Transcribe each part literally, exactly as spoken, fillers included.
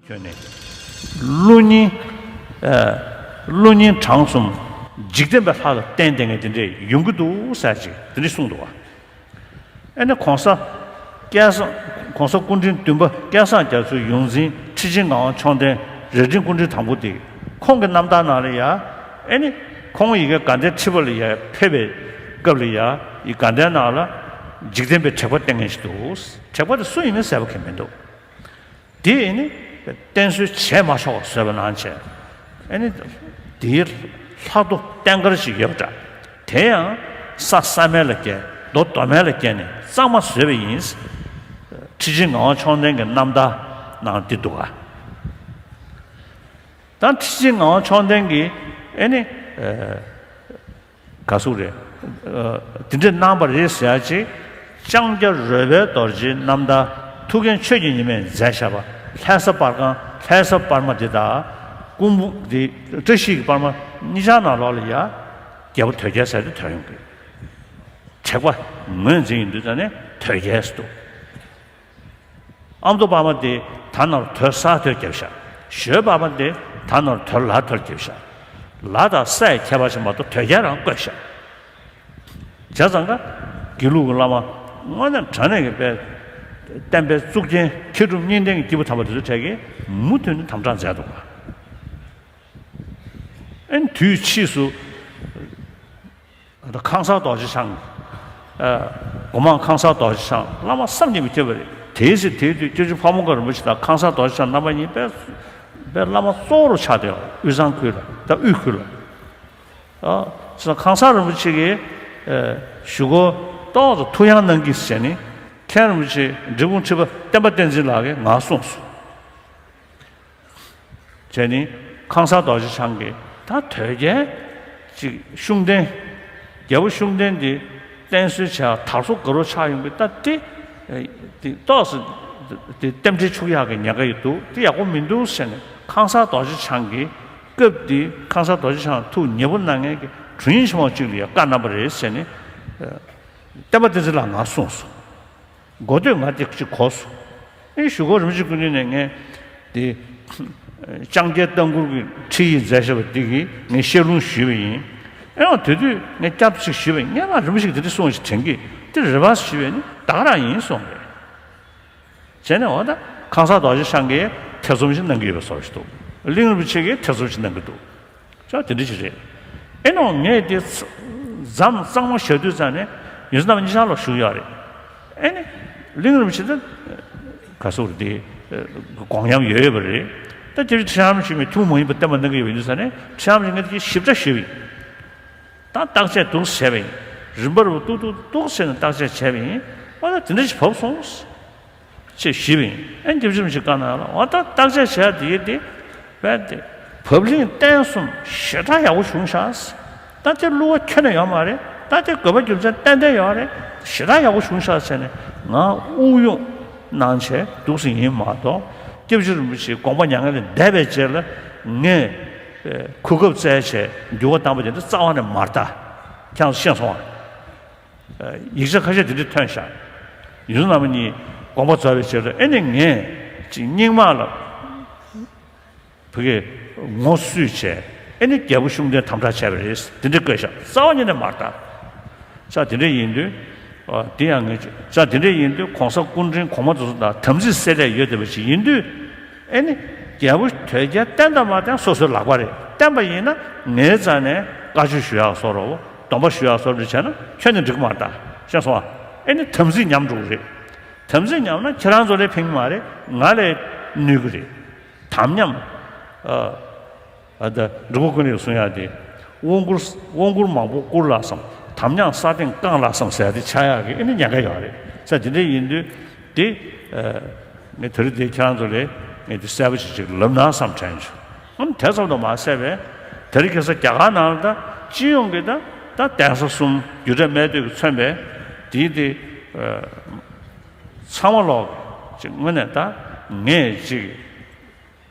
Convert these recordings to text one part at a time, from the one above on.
བཏོན་ནས། བློ་སྙིང་། ཨ། བློ་སྙིང་བྲང་གསུམ་འཇིག་རྟེན་པའི་ལྷ་ལ་བརྟེན་བསྡད་མཁན་དེ་འདྲས་ཡོང་གི་འདུག་ཟེར་ཅིག་དེ་འདྲས་གསུངས་འདུག་བ། ཨེ་ནི་གོང་ས་སྐལ་བཟང་། གོང་ས་སྐུ་ཕྲེང་བདུན་པ་སྐལ་བཟང་རྒྱ་མཚོའི་ཡོངས་འཛིན་ཁྲི་ཆེན་ངག་དབང་མཆོག་ལྡན་རྭ་སྒྲེང་སྐུ་ཕྲེང་དང་པོ་དེ་ཁོང་གི་རྣམ་ཐར་ནང་ལ་ཡ། ཨེ་ནི་ཁོང་ཡི་གེ་དགའ་ལྡན་ཁྲི་པ་ལ་ཡ་ཕེབས་པའི་སྐབས་ལ་ཡ། ཡི་དགའ་ལྡན་ནང་ལ་འཇིག་རྟེན་པའི་དྲེགས་པ་བསྟེན་མཁན་ཞིག་འདུག། དྲེགས་པ་དེ་སུ་ཡིན་མིན་གསལ་པོ་གང་མི་འདུག། དེ་ནི་བསྟེན་གསོལ་བྱས་མ་ཆོག་པ་བཟོས་པ་ནང་བཞིན། ཨེ་ནི་དེའི་ལྷ་རྡོ་ལྟེང་དཀར་ཞིག་ཡོད་པ་འདྲ། དེ་ཡང་ས་ས་མལ་ལ་བསྐྱལ། རྡོ་རྡོ་མལ་ལ་བསྐྱལ་ནས་གཙང་མ་བཟོས་པ་ཡིན། ཁྲི་ཆེན་ངག་དབང་མཆོག་ལྡན་གྱི་རྣམ་ཐར་ནང་འདི་འདུག་ག། ད་ཁྲི་ཆེན་ངག་དབང་མཆོག་ལྡན་གྱིས་ཨེ་ནི། ཨ། ག་ཟེར་རེད། ཨ། དེ་འདྲ་གནང་བ་རེད་ཟེར་ཡ་ཅིག། ལྕང་སྐྱ་རོལ་པའི་རྡོ་རྗེའི་རྣམ་ཐར་ཐུའུ་བཀྭན་ཆོས་ཀྱི་ཉི་མས་མཛད་བཞག་པ། ལྷ་ས་པར་ཁང་། ལྷ་ས་པར་མ་འདི་དང་། ཀོང་པོ་འདི། བཀྲ་ཤིས་ཀྱི་པར་མ་གཉིས་ཆར་ནང་ལོགས་ལ་ཡ། རྒྱལ་པོ་དོལ་རྒྱལ་ཟེར་དེ་ཐོན་ཡོང་གི། དྲེགས་པ་ངོས་འཛིན་ཡིན་དུས་ད་ནི་དོལ་རྒྱལ་ཟེར་འདུག། ཨ་མདོ་པར་མ་དེ་ད་ནོར་དོལ་ས་ཐོལ་རྒྱབ་ཤག། ཞོལ་པར་མ་དེ་ད་ནོར་དོལ་ལ་ཐོལ་རྒྱབ་ཤག། ལ་དང་སའི་ཁྱད་པར་ཞིག་མ་གཏོགས་དོལ་རྒྱལ་རང་བཀོད་ཤག། བྱས་ཙང་ཀ་དགེ་ལུགས་ཀྱི་བླ་མ་དངོས་གནས་དྲང་གནས་ཀྱི་དཔེ། བསྟན་པའི་གཙུག་རྒྱན་མཁས་གྲུབ་གཉིས་ལྡན་གྱི་སྐྱེས་བུ་དམ་པ་དེ་ཚོ་གྲས་ཀྱིས་མུ་མཐུད་ནས་དམ་དྲག་མཛད་འདུག་ག། ཨེ་དུས་ཕྱིས་སུ། ཨ། ད་ཁང་གསར་རྡོ་རྗེ་འཆང་། ཨ། སྒོ་མང་ཁང་གསར་རྡོ་རྗེ་འཆང་བླ་མ་བསམ་གྱིས་མི་ཁྱབ་པ་རེད། དེའི་ཚེ་དེའི་དུས་སྐྱབས་རྗེ་ཕ་བོང་ཁ་རིན་པོ་ཆེ་དང་ཁང་གསར་རྡོ་རྗེ་འཆང་རྣམ་པ་གཉིས་དཔེ། དཔེ་བླ་མ་གཙོ་བོར་ཆགས་བསྡད་པ། དབུས་གཙང་ཁུལ་ལ། ད་དབུས་ཁུལ་ལ། ཨ། ཁང་གསར་རིན་པོ་ཆེ་གིས། ཨ། གཞུག་གུ་ཏོག་ཙམ་ཐུགས་ཡངས་གནང་གིས་ཟེར་ནས་མཁན་རིན་པོ་ཆེ་འབྲས་སྤུངས་ཁྲི་པ་བསྟན་པ་བསྟན་འཛིན་ལགས་ཀྱིས་ང་གསུངས་སོང་། བྱས་ནས་ཁང་གསར་རྡོ་རྗེ་འཆང་གིས་ད་དོལ་རྒྱལ་ཅིག་ཤུགས་ལྡན། རྒྱལ་པོ་ཤུགས་ལྡན་འདི་བསྟེན་གསོལ་བྱས་དར་སོ་དགའ་རོགས་ཆགས་ཡོང་གི། ད་དེ་དེ་ཏོག་ཙམ་དེ་རྟེན་འབྲེལ་འཆུག་ཡག་གི་ཉེན་ཁ་ཡོད་འདུག། དེ་ཡག་པོ་མི་འདུག་ཟེར་ནས་ཁང་གསར་རྡོ་རྗེ་འཆང་གིས་སྐབས་དེ་ཁང་གསར་རྡོ་རྗེ་འཆང་ཐུགས་ཉེ་པོ་གནང་མཁན་གྱི་དྲུང་ཡིག་ཆེན་མོ་གཅིག་ལ་ཡང་བཀའ་གནང་བ་རེད་ཟེར་ནས། བསྟན་པ་བསྟན་འཛིན་ལགས་ང་གསུངས་སོང་། འགོ་སྟོད་ང་དེ་གཅིག་གོ་སོང་། ཨེ་གཞུག་གུ་རིན་པོ་ཆེ་སྐུ་མདུན་ནས་ངས་དེ་ལྕང་སྐྱའི་ལྟ་མགུར་གྱི་ཁྲིད་ཡིག་མཛད་བཞག་པ་དེ་གི་ངས་བཤད་ལུང་ཞུས་པ་ཡིན། ཨེ་ཡང་དེ་དུས་ངས་བསྐྱར་དུ་ཅིག་ཞུས་པ་ཡིན། ངས་མ་རིན་པོ་ཆེ་གིས་དེ་འདྲ་གསུངས་ཤིག་དྲན་གི། དེ་རེད་པ་ཞུས་པས་ནི་ད་ག་རང་ཡིན་གསུངས་པས། བྱས་ནས་འོ་ད་ཁང་གསར་རྡོ་རྗེ་འཆང་གིས་ཐེ་ཚོམ་ཞིག་གནང་གི་ཡོད་པའི་བཟོ་ཞིག་འདུག། གླིང་རིན་པོ་ཆེ་གིས་ཐེ་ཚོམ་ཞིག་གནང་གི་འདུག། ཅོག་དེ་འདྲ་ཞིག་རེད། ཨེ་ནོ་ངས་དེ་ཚ་མཚམས་གཙང་མ་བཞག་དུས་ཙང་ནས་ཡོངས་འཛིན་རྣམ་པ་གཉིས་ཆར་ལ་བཞུགས་ཡོད་རེད། ཨེ་ནི་གླིང་རིན་པོ་ཆེ་ད་ག་ཟེར་དེ་དགོངས་ཉམས་ཡོད་ཡོད་པ་རེད། ད་སྐྱབས་རྗེ་ཁྲི་བྱང་རིན་པོ་ཆེ་མིན་ཐུན་མོང་མ་ཡིན་པ་བསྟན་པ་གནང་གི་ཡོད་པ་ཡིན་དུས་ཙང་ནས་ཁྲི་བྱང་རིན་པོ་ཆེ་ངས་དེ་ཞིབ་ཕྲ་ཞུས་པ་ཡིན། ད་བརྟག་དཔྱད་འདུག་བྱས་པ་ཡིན། རིམ་པར་འདུག་འདུག་འདུག་བྱས་ནས་བརྟག་དཔྱད་བྱས་པ་ཡིན། ཨ་ད་དེ་འདྲ་ཞིག་བབས་སོང་། ཅེས་ཞུས་པ་ཡིན། ཨེ་སྐྱབས་རྗེ་རིན་པོ་ཆེས་བཀའ་གནང་ལ། འོ་ད་བརྟག་དཔྱད་བྱས་དེ་ཡིན་ཏེ། བས་ཏེ། བབ་བརླིང་བརྟན་གསུམ་ཞེ་དྲག་ཡག་པོ་བྱུང་ཤག། ད་དེ་བསླུ་བ་ཁྱོན་ནས་ཡོད་མ་རེད། ད་དེ་དགོས་པ་རྒྱུ་མཚན་ཏན་ཏན་ཡོད་རེད། ཞེ་དྲག་ཡག་པོ་བྱུང་ཤག་ཟེར་ནས་ང་དབུགས་དབྱུང་གནང་བྱས་འདུག་སེ་ཡིན་མ་གཏོགས། སྐྱབས་རྗེ་རིན་པོ་ཆེའི་དགོངས་པ་མྱ་ངན་ལས་འདས་པའི་རྗེས་ལ་ངས་གོ་སྐབས་བཙལ་བྱས་འགྱུར་བ་བཏང་པ་དེ་འདྲ་རྩ་བ་ནས་མ་རེད་ད། ཁྱེད་རང་ཚོ་ཤེས་སོང་ཨ། ཡིག་ཆ་ཁ་ཤས་དེ་འདྲ་ཐོན་ཤག། ཡོངས་འཛིན་རྣམ་པ་གཉིས་དགོངས་པ་རྫོགས་པའི་རྗེས་ལ་ཨེ་ནི་ངས་ཅིག་རྙིང་མ་ལ་བུ་གས་ངོ་སྲུང་བྱས། ཨེ་ནི་རྒྱལ་པོ་ཤུགས་ལྡན་དམ་དྲག་བྱས་པ་རེད། དེ་འདྲ་བཀོད་ཤག། རྩ་བ་ཉིད་ནས་མ་རེད་ད། ས་དེ་འདྲ་ཡིན་དུས། ཨ། དེ་ཡང་ངས་ཅིག། ས་དེ་འདྲ་ཡིན་དུས་གོང་ས་སྐུ་ཕྲེང་གོང་མ་དེ་ཚོ་དང་དམ་ཚིག་བསྲེས་ལས་ཡོད་བསྡད་པ་ཞིག་ཡིན་དུས། ཨེ་ནི་རྒྱལ་པོ་དོལ་རྒྱལ་བསྟེན་དང་མ་བསྟེན་སོ་སོའི་ལག་པ་རེད། བསྟེན་པ་ཡིན་ན་ངའི་རྩ་ནས་བཀའ་ཆོས་ཞུ་ཡག་བཟོ་འདྲ་བོ། སྡོམ་པ་ཞུ་ཡག་བཟོ་འདྲ་བྱས་ན་ཁྱོན་ནས་འགྲིག་གི་མ་རེད་ད། ཤེས་སོང་ཨ། ཨེ་ནི་དམ་ཚིག་ཉམས་འགྲོ་གི་རེད། དམ་ཚིག་ཉམས་ན་ཁྱེད་རང་ཚོ་ལ་ཕན་གི་མ་རེད། ང་ལ་གནོད་གི་རེད། དམ་ཉམས། ཨ། ཨ། ད་འབྲུག་པ་ཀུན་ལེགས་གསུང་ཡག་དེ། དབང་བསྐུར། དབང་བསྐུར་མང་པོ་བསྐུར་ལགས་སམ། དམ་ཉམས་ས་སྟེང་བཀང་ལགས་སམ་ཟེར་ཡག་དེ་ཆགས་ཡག་གི་ཨེ་ནི་ཉེན་ཁ་ཡོད་རེད། ས་དེ་འདྲ་ཡིན་དུས་དེ། ཨ། ངས་དེ་རིང་དེ་ཁྱེད་རང་ཚོ་ལ་ངས་དེ་གསལ་པོ་ཞིག་ཅིག་ལབ་ན་བསམ་དྲན་བྱུང་། ཨམ། དེ་ཙམ་དུ་མ་ཟད་པས་དེ་རིང་ཁ་སང་རྒྱ་གར་ནང་ལ་ད་སྤྱི་ཡོངས་ཀྱི་ད་ད་གདན་ས་གསུམ་རྒྱུ་འབྲས་སྨད་སྟོད་ཀྱིས་མཚོན་པའི་དེའི་དེ། ཨ། ཚང་མ་ལོག་ཅིག་དངོས་གནས་ད་ངས་ཅིག་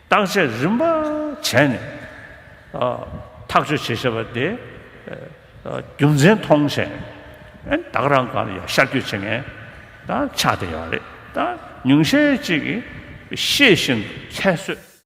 བརྟག་དཔྱད་རིམ་པ་བྱས་ནས། ཨ། ཐག་གཅོད་བྱས་བཞག་པ་དེ། ཨ། རྒྱུ་མཚན་མཐོང་བྱས། ཨ། ད་ག་རང་སྒང་ལ་ཡང་ཤར་བསྐྱོད་བྱེད་མཁན་ད་ཆགས་བསྡད་ཡོད་རེད། ད་ཉུང་ཤས་ཅིག་གིས་ཤེས་བཞིན་དུ་ཁྱད་གསོད་